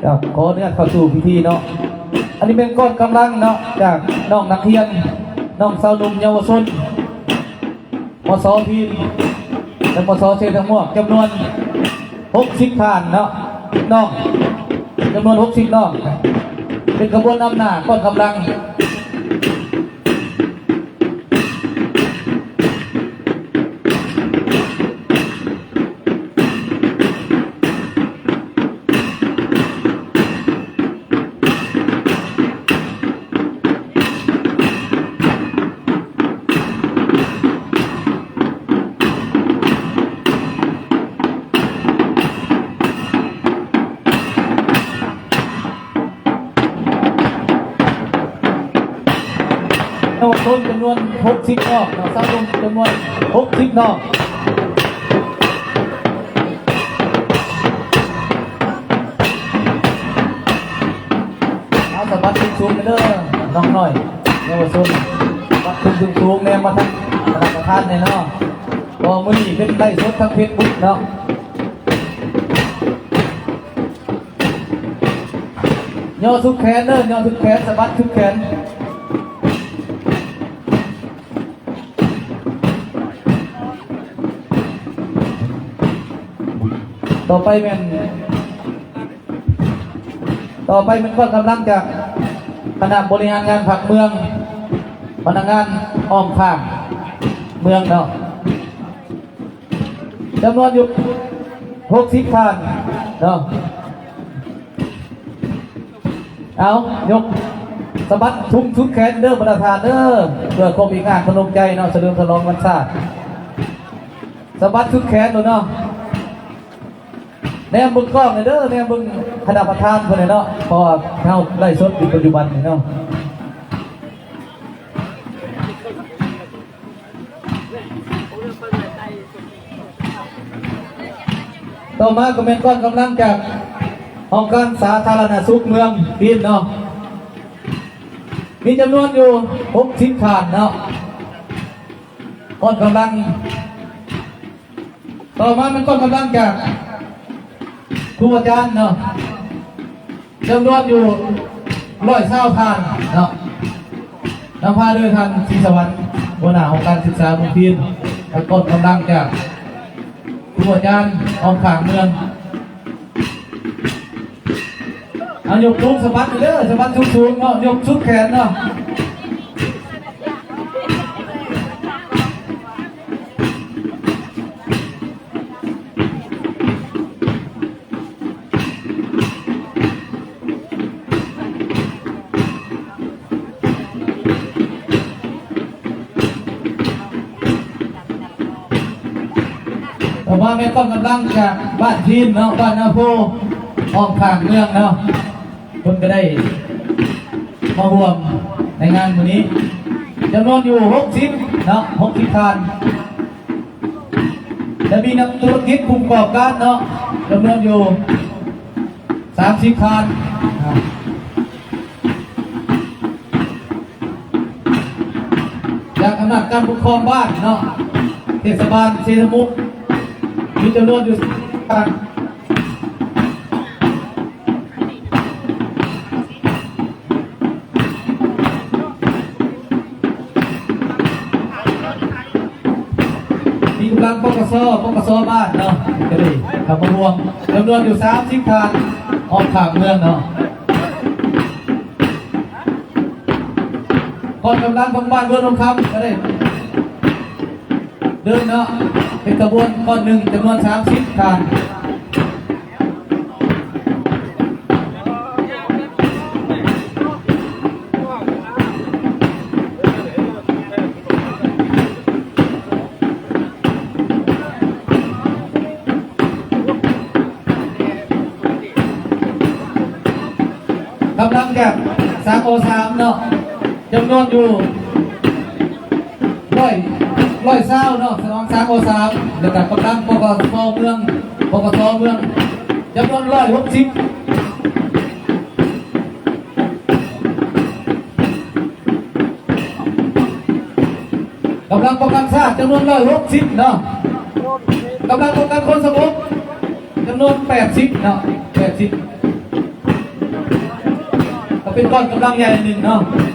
ເຈົ້າ ຂໍອະນຸຍາດເຂົ້າສູ່ພິທີເນາະ. ອັນນີ້ແມ່ນກ້ອນກຳລັງເນາະ ຈາກນ້ອງນັກຮຽນ ນ້ອງຊາວໜຸ່ມເຍົາວະຊົນ ມສ ພີນ ແລະ ມສ ເຊຕະມ່ວງ ຈຳນວນຫົກສິບທ່ານເນາະ ນ້ອງ ຈຳນວນຫົກສິບນ້ອງ ເປັນຂະບວນນຳໜ້າກ້ອນກຳລັງ. ເຍົາວະຊົນຈຳນວນຫົກສິບນ້ອງເນາະ ຊາວໜຸ່ມຈຳນວນຫົກສິບນ້ອງ. ເອົາ ສະບັດສູງໆເດີ ນ້ອງນ້ອຍເຍົາວະຊົນ ສະບັດຂຶ້ນສູງໆແນມມາທາງຄະນະປະທານແດ່ເນາະ ເພາະມື້ນີ້ເປັນໄລຟ໌ສົດທາງເຟສບຸກເນາະ. ຍໍສຸດແຂນເດີ ຍໍສຸດແຂນ ສະບັດສຸດແຂນ. ຕໍ່ໄປແມ່ນ ຕໍ່ໄປແມ່ນກ້ອນກຳລັງຈາກຄະນະບໍລິຫານງານພັກເມືອງ, ພະນັກງານອ້ອມຂ້າງເມືອງເນາະ. ຈຳນວນຢູ່ຫົກສິບທ່ານເນາະ. ເອົາ ຍົກ ສະບັດທຸງສຸດແຂນເດີ ບັນດາທ່ານເດີ ເພື່ອຄວາມອີກອາກຂະໜົງໃຈເນາະ ສະເຫຼີມສະຫຼອງວັນຊາດ ສະບັດສຸດແຂນໂລດເນາະ. ແນມເບິ່ງກ້ອງແດ່ເດີ ແນມເບິ່ງຄະນະປະທານເພິ່ນແດ່ເນາະ ເພາະວ່າເຮົາໄລຟ໌ສົດຢູ່ປັດຈຸບັນນີ້ເນາະ. ຕໍ່ມາກໍແມ່ນກ້ອນກຳລັງຈາກຫ້ອງການສາທາລະນະສຸກເມືອງພີນເນາະ ມີຈຳນວນຢູ່ຫົກສິບທ່ານເນາະ ກ້ອນກຳລັງ. ຕໍ່ມາແມ່ນກ້ອນກຳລັງຈາກຄູອາຈານເນາະ ຈຳນວນຢູ່ຮ້ອຍຊາວທ່ານເນາະ ນຳພາໂດຍທ່ານ ສີສະຫວັນ ຫົວໜ້າຫ້ອງການສຶກສາເມືອງພີນ ແລະ ກ້ອນກຳລັງຈາກຄູອາຈານອ້ອມຂ້າງເມືອງ. ເອົາ ຍົກສູງ ສະບັດເດີ ສະບັດສູງໆເນາະ ຍົກສຸດແຂນເນາະ. ຕໍ່ມາແມ່ນກ້ອນກຳລັງຈາກບ້ານພີນເນາະ ບ້ານນາໂພ ອ້ອມຂ້າງເມືອງເນາະ ເພິ່ນກໍໄດ້ມາຮ່ວມໃນງານມື້ນີ້ ຈຳນວນຢູ່ຫົກສິບເນາະ ຫົກສິບທ່ານ. ແລະ ມີນັກທຸລະກິດຜູ້ປະກອບການເນາະ ຈຳນວນຢູ່ສາມສິບທ່ານ ຈາກອຳນາດການປົກຄອງບ້ານເນາະ ເທດສະບານເຊຕະມຸກ ມີຈຳນວນຢູ່ ມີກຳລັງ ປກສ ປກສ ບ້ານເນາະ ກໍໄດ້ເຂົ້າມາຮ່ວມ ຈຳນວນຢູ່ສາມສິບທ່ານ ອ້ອມຂ້າງເມືອງເນາະ ພ້ອມກຳລັງຂອງບ້ານເວີນໂຮງຄຳ ກໍໄດ້ ເດີນເນາະ ເປັນຂະບວນກ້ອນໜຶ່ງ ຈຳນວນສາມສິບທ່ານ ກຳລັງຈາກສາມ ໂອ ສາມເນາະ ຈຳນວນຢູ່ ຮ້ອຍ ຮ້ອຍຊາວເນາະ ສະໜອງສາມ ໂອ ສາມ ແລ້ວກໍກຳລັງ ປກສ ເມືອງ ປກສ ເມືອງ ຈຳນວນຮ້ອຍຫົກສິບ ກຳລັງປ້ອງກັນຊາດ ຈຳນວນຮ້ອຍຫົກສິບເນາະ ກຳລັງປ້ອງກັນຄວາມສະຫງົບ ຈຳນວນແປດສິບເນາະ ແປດສິບ. ເປັນກ້ອນກຳລັງໃຫຍ່ອັນໜຶ່ງເນາະ.